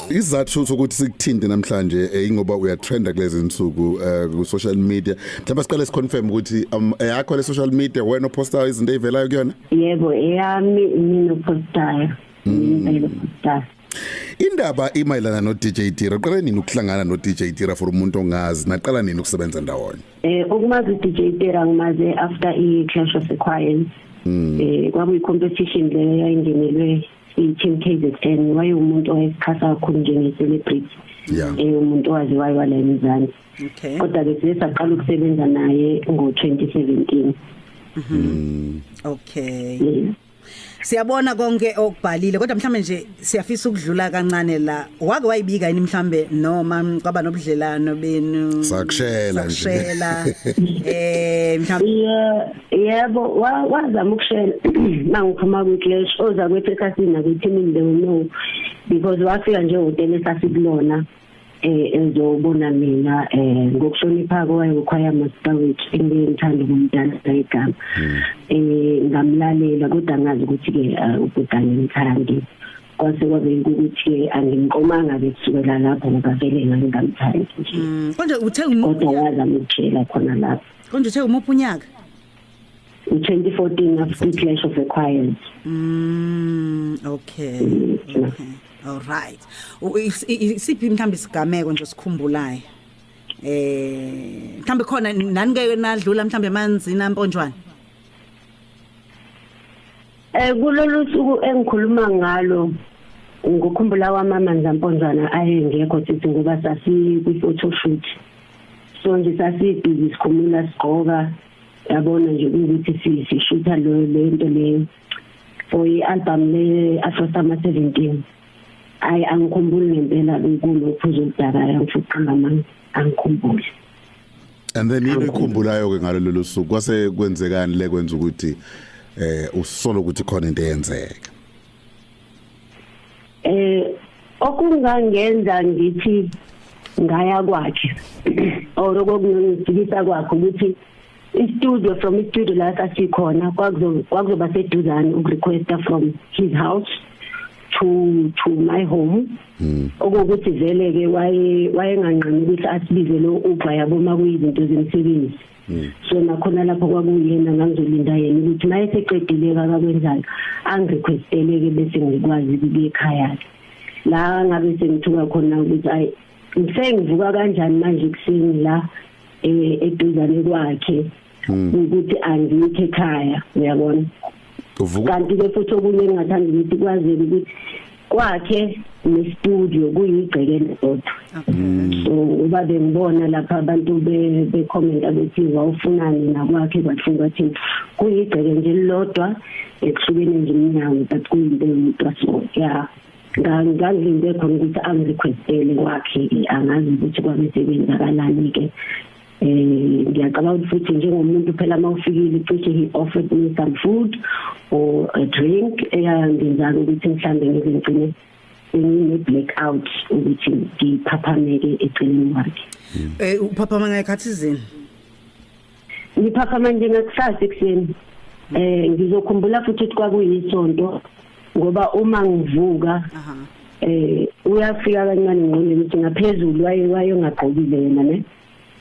Isizathu sokuthi sikuthinte namhlanje, ingoba uyatrenda kulezi insuku ku social media. Mhlawumbe siqale siconfirm ukuthi eyakho le social media, wena opostayo izinto ezivelayo kuyona? Yebo, eyami, mina opostayo, mina opostayo. Indaba imayelana no DJ Tira. Uqale nini ukuhlangana no DJ Tira, for umuntu ongazi? Naqala nini ukusebenza ndawonye? Ukumazi DJ Tira, ngimaze after i Clash of the Choirs. Kwakuyi competition leyo yayingenelwe i-team KZN. Wayewumuntu owayesikhasa kakhulu njenge celebrity. Umuntu owaziwayo wala eMzansi. Kodwa ke siye saqala ukusebenza naye ngo-2017. Okay. Yeah. Siyabona konke okubhalile, kodwa mhlambe nje siyafisa ukudlula kancane la. Wake wayibika yini mhlambe, noma kwaba nobudlelano benu? Sakushela nje. Sakushela. Mhlambe Yeah, yebo, wazama ukushela mangiphuma kwi-clash, oza kwethu esasina kwi-team, they will know, because wafika nje ehhotela esasikulona ezobona mina. Ngokuhlonipha kwaye uchoir master wethu, engiyithanda ukumdala igama. Ngamlalela, kodwa ngazi ukuthi ke ubhuda ngimthandi. Kwase kwabe ukuthi ke angimqomanga ke kusukela lapho, ngoba vele ngangingamthandi nje. Konje uthe Kodwa wazama ukutshela khona lapho. Konje uthe umuphi unyaka? In 2014, after Clash of the Choirs. Okay. All right. Isiphi mhlambe isigameko nje sikhumbulayo? Mhlambe khona nani ke nadlula mhlambe emanzini amponjwana? Kulolu suku engikhuluma ngalo, ngikhumbula kwami amanzi amponjwana ayengekho sithi, ngoba sasi kwi photo shoot. So nje sasibhizi, sikhumula, sigqoka, yabona nje ukuthi sishutha lo lento le for i-album le Afro Summer 17. Ayi, angikhumbuli ngempela kulophuzo oludakayo, ngifuna ukuqamba amanga, angikhumbuli. And then yini ikhumbulayo ke ngalo lolu suku? Kwase kwenzekani le kwenza ukuthi usolo ukuthi khona into eyenzeka? Okungangenza ngithi ngaya kwakhe or okungangijikisa kwakhe ukuthi i-studio, from i-studio la sasikhona, kwakuzoba seduzane ukurequesta from his house to my home. Okuwukuthi vele ke wayenganqeni ukuthi asibize lo Uber, yabo, makuyizinto zemsebenzi. So nakhona lapho kwakuyena, ngangizolinda yena ukuthi mayeseqedile akakwenzayo, angirequestele ke, bese ngikwazi ukuya ekhaya. La ngabe sengithuka khona ukuthi ayi, ngisengivuka kanjani manje ekuseni la eduzane kwakhe, ukuthi angikho ekhaya, uyabona? Uvuka Kanti ke futhi okunye engingathanda ukuthi kwazeke ukuthi kwakhe ne-studio kuyigceke lodwa. So uba bengibona lapha abantu be comment abethi wawufunani nakwakhe, kwahlungu kwathi kuyigceke nje lodwa, ekuhlukene nje iminyango, but kuyinto eyodwa. So yeah, ngangilinde khona ukuthi angirequestele kwakhe. Angazi ukuthi kwabe sekwenzakalani ke. Ngiyacabanga ukuthi futhi njengomuntu phela mawufikile, cishe he offered me some food or a drink eyangenza ukuthi mhlambe ngize ngigcine sengine blackout, ukuthi ngiphaphameke eceleni kwakhe. Uphaphama ngekhathi zini? Ngiphaphama nje ngakusasa ekuseni. Ngizokhumbula futhi ukuthi kwakuyisonto, ngoba uma ngivuka uyafika kancane ngqondweni ukuthi ngaphezulu wayengagqokile yena ne,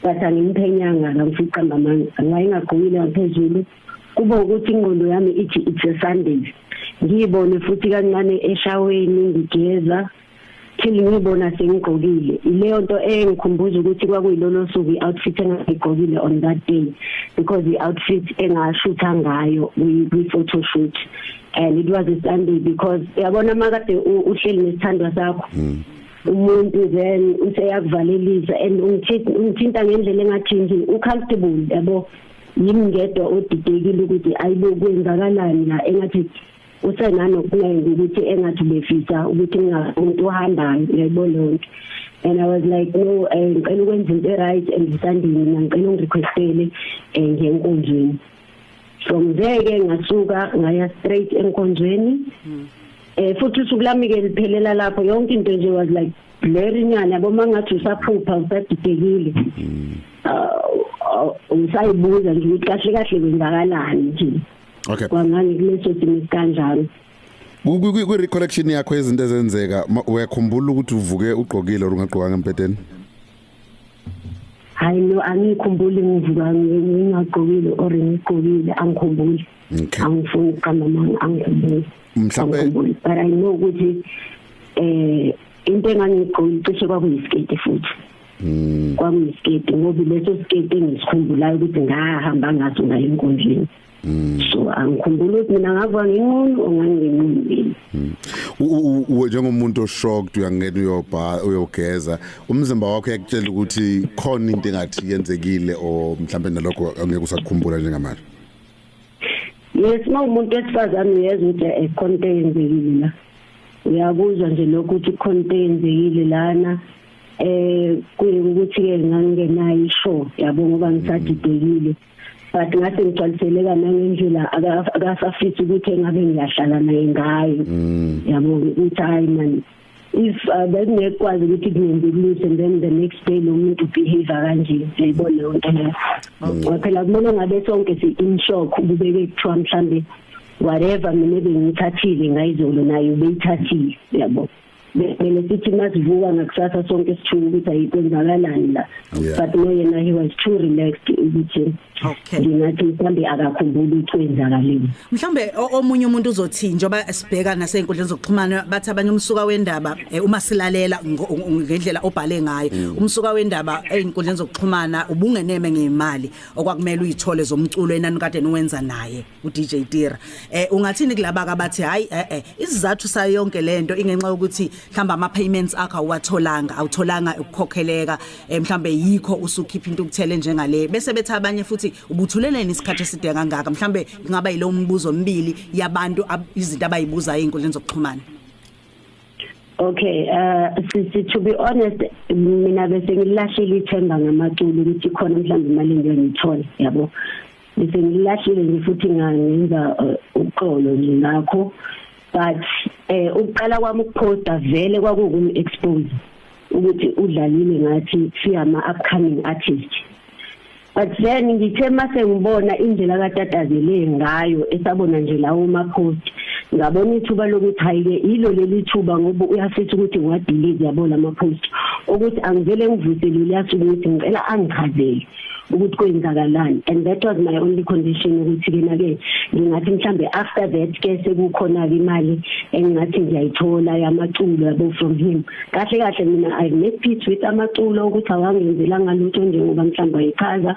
but angimphenyanga, ngamfica ngamanga, wayengagqokile ngaphezulu. Kube ukuthi ingqondo yami ithi it's a Sunday. Ngiyibone futhi kancane eshaweni ngigeza, till ngibona sengigqokile. Ileyo nto engikhumbuza ukuthi kwakuyilolo suku, i-outfit engayigqokile on that day, because i-outfit engashutha ngayo kwi-photo shoot, and it was a Sunday, because yabona makade uhleli nesithandwa sakho, umuntu then useyakuvalelisa and ungithinta ngendlela engathi nje ucomfortable, yabo, yimi ngedwa odidekile ukuthi ayibo, kwenzakalani la, engathi usenanokunengi ukuthi engathi befisa ukuthi ngingamuntu ohambayo, uyayibona leyo nto. And I was like, no, ngicela ukwenza into right and Sunday, mina ngicela ungirequestele ngiye enkonzweni. From there ke ngasuka ngaya straight enkonzweni. Futhi usuku lami ke liphelela lapho. Yonke into nje was like blurry nyana, yabo, mangathi usaphupha, usadidekile, usayibuza nje ukuthi kahle kahle kwenzakalani nje. Kwangani kuleso simo kanjalo. Ku recollection yakho izinto ezenzeka, uyakhumbula ukuthi uvuke ugqokile or ungagqokanga empedeni? Hayi no, angikhumbuli ngivuka ngingagqokile or ngigqokile, angikhumbuli. Angifuni ukuqamba amanga, angikhumbuli. Mhlawumbe, but I know ukuthi into engangigqokile cishe kwakuyisiketi futhi. Kwakuyisiketi ngoba leso siketi engisikhumbulayo ukuthi ngahamba ngaso ngaye enkundleni. So angikhumbula ukuthi mina ngavuka nginqunu onganginqunu. Njengomuntu oshocked, uyangena uyogeza, umzimba wakho uyakutshela ukuthi khona into engathi yenzekile, or mhlawumbe nalokho angeke usakukhumbula njengamanje? Yes, uma umuntu wesifazane uyezwa ukuthi khona into eyenzekile la, uyakuzwa nje lokho ukuthi khona into eyenzekile lana. Kuye ukuthi ke ngangenayo ishow yabo, ngoba ngisadidekile, but ngase ngigcwaliseleka nangendlela akasafisi ukuthi engabe ngiyahlala naye ngayo, yabo, ukuthi hayi man, if bengekwazi ukuthi kungenzeka and then the next day lo muntu behave kanje, yayibona leyo nto leyo. Ngoba phela kumele ngabe sonke si in shock, kubeke kuthiwa mhlambe whatever mina bengithathile ngayizolo naye ubeyithathile, yabo. Kumele sithi masivuka ngakusasa sonke sithuka ukuthi ayikwenzakalani la, but no, yena he was too relaxed ukuthi ngingathi mhlambe akakhumbuli ukuthi kwenzakaleni. Mhlambe omunye umuntu uzothi njoba sibheka nasey'nkundleni zokuxhumana, bathi abanye umsuka wendaba, uma silalela ngendlela obhale ngayo, umsuka wendaba ey'nkundleni zokuxhumana ubungeneme ngey'mali okwakumele uyithole zomculo enani kade niwenza naye u-DJ Tira. Ungathini kulaba abathi hayi isizathu sayo yonke lento ingenxa yokuthi mhlamba ama payments akho awatholanga, awutholanga ukukhokheleka, mhlambe yikho usukhipha into ukuthele njengale, bese bethi abanye futhi ubuthuleleni isikhathi eside kangaka? Mhlambe kungaba yilo umbuzo omibili yabantu, izinto abayibuzayo ey'nkundleni zokuxhumana. Okay, to be honest, mina bese ngilahlile ithemba ngamaculo ukuthi khona mhlawumbe imali engiyithola, yabo. Bese ngilahlile nje futhi ngangenza uxolo nje ngakho, but ukuqala kwami ukuposta vele kwakuwukum expose ukuthi udlalile ngathi siyama upcoming artist. But then ngithe mase ngibona indlela katatazele ngayo, esabona nje lawo ma post, ngabona ithuba lokuthi hayi ke ilo leli thuba, ngoba uyafisa ukuthi ngiwadelete, yabona ama post, ukuthi angivele ngivuselele yasuku ukuthi ngicela angichazele ukuthi kwenzakalani. And that was my only condition, ukuthi ke na ke ngingathi mhlambe after that ke sekukhona ke imali engingathi ngiyayithola yamaculo, yabo, from him. Kahle kahle mina I made peace with amaculo ukuthi awangenzelanga lutho njengoba mhlambe ayichaza.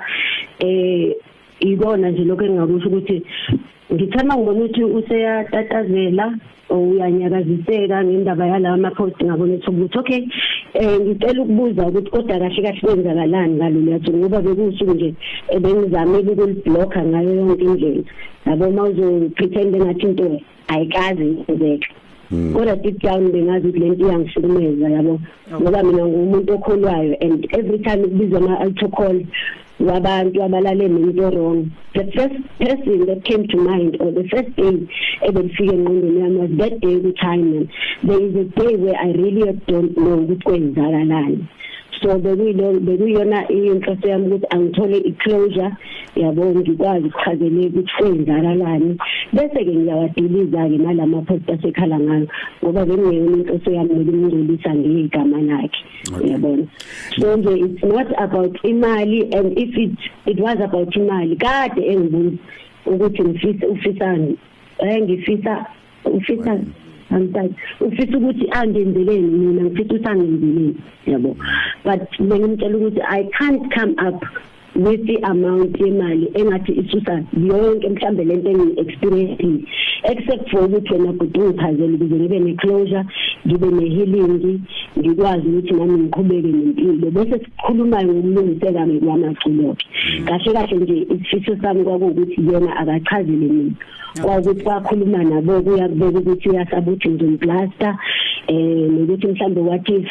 Ikona nje lokho engingakusho ukuthi ngithanda ngibona ukuthi useyatatazela uyanyakaziseka ngendaba yalawa ama-post, ngabona ukuthi okay, ngicela ukubuza ukuthi kodwa kahle kahle kwenzakalani ngalolu yathi, ngoba bekuwusuku nje ebengizamile ukulibhlokha ngayo yonke indlela, yabo, uma uzopretend engathi into ayikaze yenzeke, kodwa deep down bengazi ukuthi lento iyangihlukumeza, yabo, ngoba mina ngumuntu okholwayo, and every time kubizwa ama-altar call wabantu abalale nento wrong, the first person that came to mind or the first day ebelifike engqondweni yami was that day ukuthi hayi man, there is a day where I really don't know ukuthi kwenzakalani. So bekuyiyona inhloso yami ukuthi angithole i-closure, yabo, ngikwazi ukuchazeleka ukuthi kwenzakalani, bese-ke ngiyawadiliza-ke nalama post asekhala ngayo, ngoba bengingeyona inhloso yami nokumngcolisa ngegama lakhe, yabona. So nje it's not about imali, and if it was about imali, kade engibuza ukuthi ngifisa ufisani, ngifisa ufisa angisazi ufisa ukuthi angenzeleni mina, ngifisa ukuthi angenzeleni, yabo. But bengimtshela ukuthi I can't come up with the amount yemali engathi isusa yonke mhlambe lento engi-experience, except for ukuthi wena kodwa ungichazele ukuze ngibe ne-closure, ngibe ne-healing, ngikwazi ukuthi nami ngiqhubeke nempilo, bese sikhuluma ngokulungiseka kwamaculo-ke. Kahle kahle nje isifiso sami kwakuwukuthi yena akachazele mina, kwakuthi wakhuluma nabo kuyakubeka ukuthi uyasaba ukuthi ngizomblasta, nokuthi mhlambe what if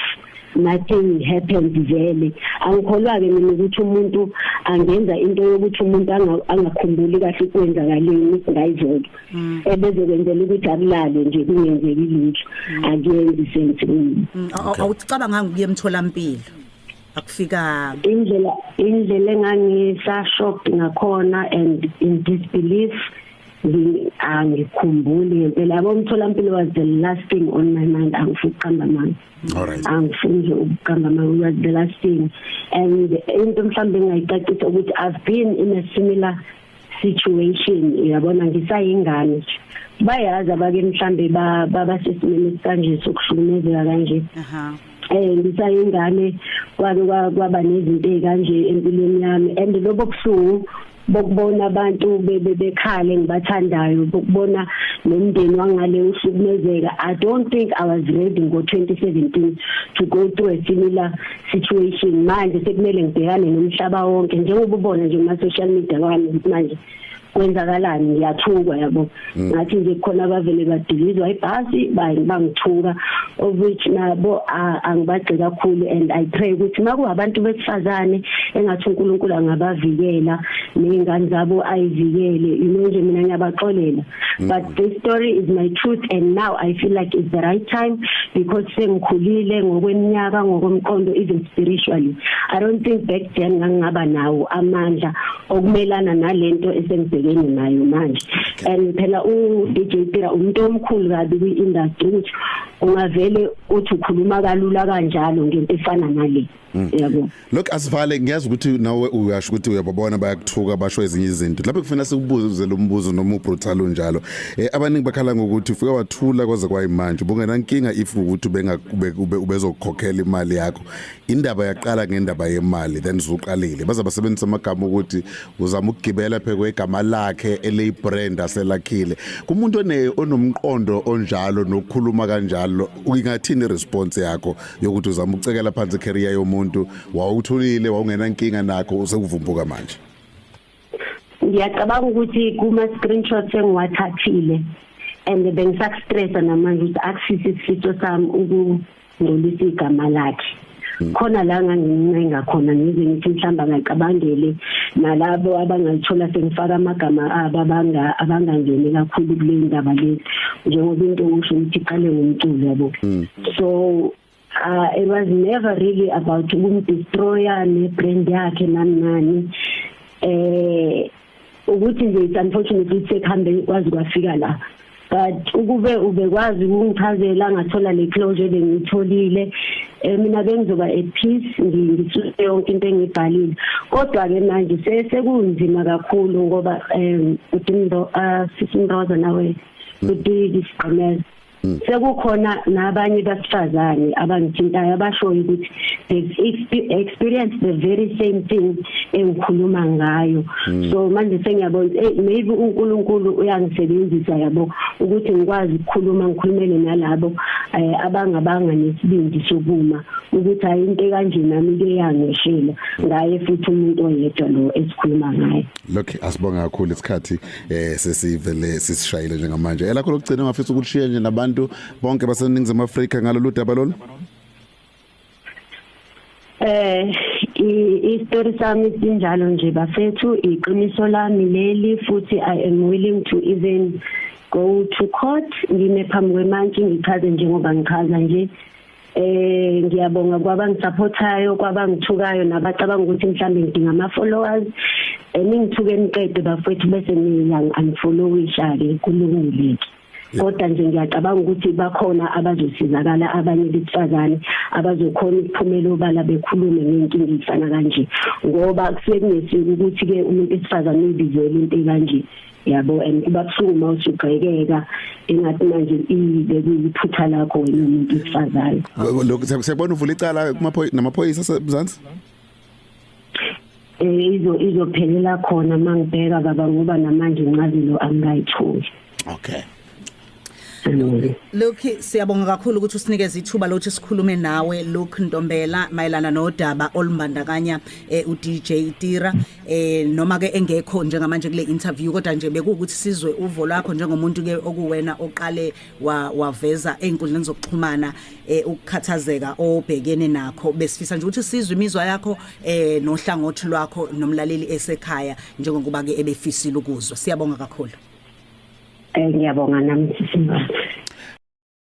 nothing happens vele. Angikholwa ke mina ukuthi umuntu angenza into yokuthi umuntu angakhumbuli kahle ukwenzakaleni ngayizolo, ebezokwenzela ukuthi akulale nje kungenzeki lutho, akuyenzi sense kumina. Awucabanga ukuya emtholampilo akufika? Indlela engangisa shocked ngakhona and in disbelief, Angikhumbuli ngempela, yabo, umtholampilo was the last thing on my mind. Angifuni ukuqamba amanga. All right. Angifuni nje ukuqamba amanga, was the last thing. And into mhlawumbe engingayicacisa ukuthi I've been in a similar situation, uyabona, ngisayingane. Bayazi abake mhlambe babasesimeni esikanje sokuhlukumezeka kanje. Ngisayingane kwake kwaba nezinto ezikanje empilweni yami, and lobo buhlungu bokubona abantu bebekhale ngibathandayo, bokubona nomndeni wangale uhlukumezeka, I don't think I was ready ngo 2017 to go through a similar situation. Manje sekumele ngibhekane nomhlaba wonke, njengoba ubona nje kuma social media kwami manje kwenzakalani, ngiyathukwa, yabo. Ngathi nje khona abavele badilizwa ibhasi, bangithuka, of which nabo angibagxeki kakhulu, and I pray ukuthi makuwabantu besifazane engathi uNkulunkulu angabavikela nezingane zabo ayivikele. Nje mina ngiyabaxolela, but this story is my truth, and now I feel like it's the right time because sengikhulile ngokweminyaka, ngokomqondo, even spiritually. I don't think back then ngangaba nawo amandla okumelana nalento esengibhekene nayo manje. And phela u DJ Tira umuntu omkhulu kabi kwi-industry, ukuthi ungavele uthi ukhuluma kalula kanjalo ngento efana nale, yabo. Look, asivale, ngiyazi ukuthi nawe uyasho ukuthi uyababona bayakuthuka, basho ezinye izinto lapho. Kufanele sikubuze lo mbuzo noma ubrutal unjalo. Abaningi bakhala ngokuthi ufike wathula kwaze kwayimanje, ubungenankinga if ukuthi ubezokukhokhela imali yakho. Indaba yaqala ngendaba yemali, then uzuqalile baza basebenzisa amagama ukuthi uzama ukugibela phekwe igama lakhe eliyibrand aselakhile. Kumuntu onomqondo onjalo nokukhuluma kanjalo, ingathini response yakho yokuthi uzama ukucekela phansi career yomuntu? Wawuthulile, wawungenankinga nakho, usekuvumbuka manje. Ngiyacabanga ukuthi kuma screenshots engiwathathile, and bengisakustressa namanje ukuthi akusisi isifiso sami ukungcolisa igama lakhe. Khona la ngangincenga khona, ngize ngithi mhlamba ngacabangele nalabo abangayithola sengifaka amagama abo, abangangeni kakhulu kule ndaba le, njengoba into usho ukuthi iqale ngomculo, yabo. So it was never really about ukumdestroya ne-brand yakhe nani nani. Ukuthi nje it's unfortunate ukuthi sekuhambe kwazi kwafika la, but ukube ubekwazi ukungichazela, ngathola le closure bengitholile, mina bengizoba at peace, ngisuse yonke into engibhalile. Kodwa ke manje sekunzima kakhulu ngoba uDindo, sisimroza nawe uDi Sigqemeza, sekukhona nabanye basifazane abangithintayo abashoyo ukuthi they've experienced the very same thing engikhuluma ngayo. So manje sengiyabona, maybe uNkulunkulu uyangisebenzisa, yabo, ukuthi ngikwazi ukukhuluma, ngikhulumele nalabo abangabanga nesibindi sokuma ukuthi hayi, into kanje nami ke yangehlela ngaye futhi umuntu oyedwa lo esikhuluma ngaye. Look, asibonga kakhulu, isikhathi sesivele sisishayile njengamanje. Elakho lokugcina ongafisa ukulishiya nje nabantu bonke baseNingizimu Afrika ngalolu daba lolu? I-story sami sinjalo nje bafethu, iqiniso lami leli, futhi I am willing to even go to court, ngime phambi kwemantshi ngichaze njengoba ngichaza nje. Ngiyabonga kwabangisupportayo, kwabangithukayo, nabacabanga ukuthi mhlambe ngidinga ama followers. Ningithuke niqede bafethu, bese niya unfollowisha ke, kulungile. Kodwa nje ngiyacabanga ukuthi bakhona abazosizakala, abanye besifazane abazokhona ukuphumela obala bekhulume ngenkinga efana kanje, ngoba kusuke kungesiko ukuthi ke umuntu esifazane uyibizele into kanje, yabo, and kuba buhlungu uma usugqekeka engathi manje ibe kuyiphutha lakho wena umuntu esifazane. Lokhu siyabona, uvula icala kumaphoyisa namaphoyisa asemzansi? Izophelela khona mangibheka baba, ngoba namanje incazelo angikayitholi. Okay. Look, siyabonga kakhulu ukuthi usinikeze ithuba lokuthi sikhulume nawe, Luke Ntombela, mayelana nodaba olumbandakanya uDJ Tira. Noma ke engekho njengamanje kule interview, kodwa nje bekuwukuthi sizwe uvo lwakho njengomuntu ke okuwena oqale waveza einkundleni zokuxhumana ukukhathazeka obhekene nakho. Besifisa nje ukuthi sizwe imizwa yakho nohlangothi lwakho nomlaleli esekhaya, njengokuba ke ebefisile ukuzwa. Siyabonga kakhulu. Ngiyabonga nami, sisimbasa.